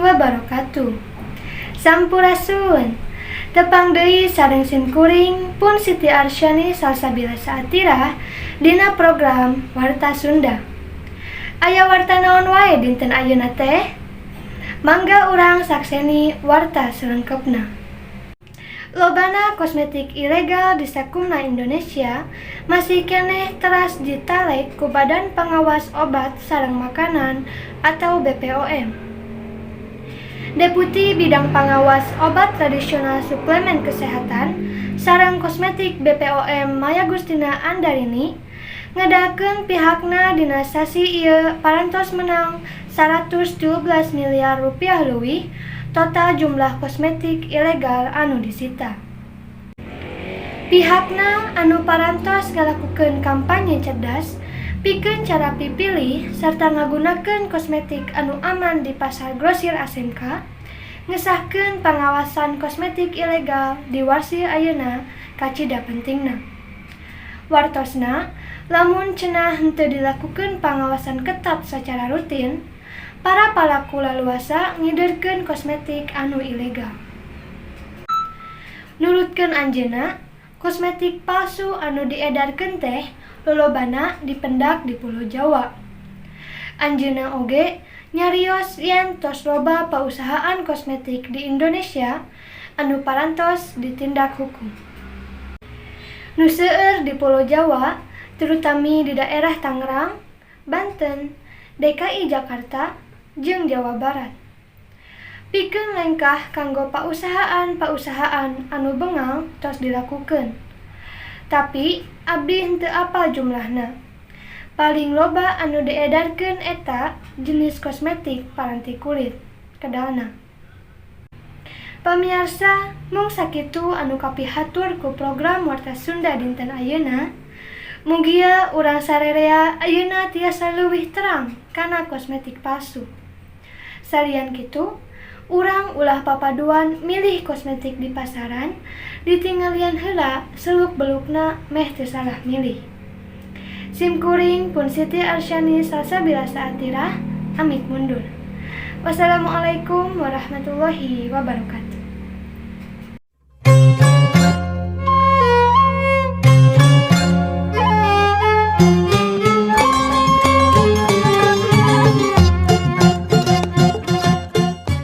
Wabarakatuh. Sampurasun. Tepang deui sareng simkuring pun Siti Arsyani Salsabila Saatira dina program Warta Sunda. Aya warta naon wae dinten ayeuna teh? Mangga urang sakseni warta selengkapna. Lobana kosmetik ilegal di sakumna Indonesia masih keneh teras ditalek ku Badan Pengawas Obat sareng Makanan atau BPOM. Deputi Bidang Pangawas Obat Tradisional, Suplemen Kesehatan sareng Kosmetik BPOM, Maya Gustina Andarini, ngedalkeun pihakna dina sasi ieu parantos menang 112 miliar rupiah leuwih total jumlah kosmetik ilegal anu disita. Pihakna anu parantos ngalakukeun kampanye cerdas pikeun cara pipilih sarta ngagunakeun kosmetik anu aman di pasar grosir ASMK, ngesahkeun pangawasan kosmetik ilegal di warsi ayeuna kacida pentingna. Wartosna, lamun cenah henteu dilakukeun pangawasan ketat sacara rutin, para palaku laluasa ngideurkeun kosmetik anu ilegal. Nurutkeun anjeunna, kosmetik palsu anu diedarkeun teh lolobana dipendak di Pulo Jawa. Anjeunna oge nyarios yen tos loba pausahaan kosmetik di Indonesia anu parantos ditindak hukum. Nu seueur di Pulo Jawa, terutami di daerah Tangerang, Banten, DKI Jakarta, jeung Jawa Barat. Pikeun lengkah kanggo pausahaan-pausahaan anu bengal tos dilakukeun. Tapi abdi henteu apal jumlahna. Paling loba anu diedarkeun eta jenis kosmetik paranti kulit, kedalna. Pamiarsa, mung sakitu anu kapihatur ku program Warta Sunda dinten ayeuna. Mugia urang sarerea ayeuna tiasa leuwih terang kana kosmetik palsu. Salian kitu, urang ulah papaduan milih kosmetik di pasaran, ditinggalian heula seluk belukna meh teu salah milih. Sim kuring pun Siti Arsyani Salsabila Saatirah amit mundur. Wassalamualaikum warahmatullahi wabarakatuh.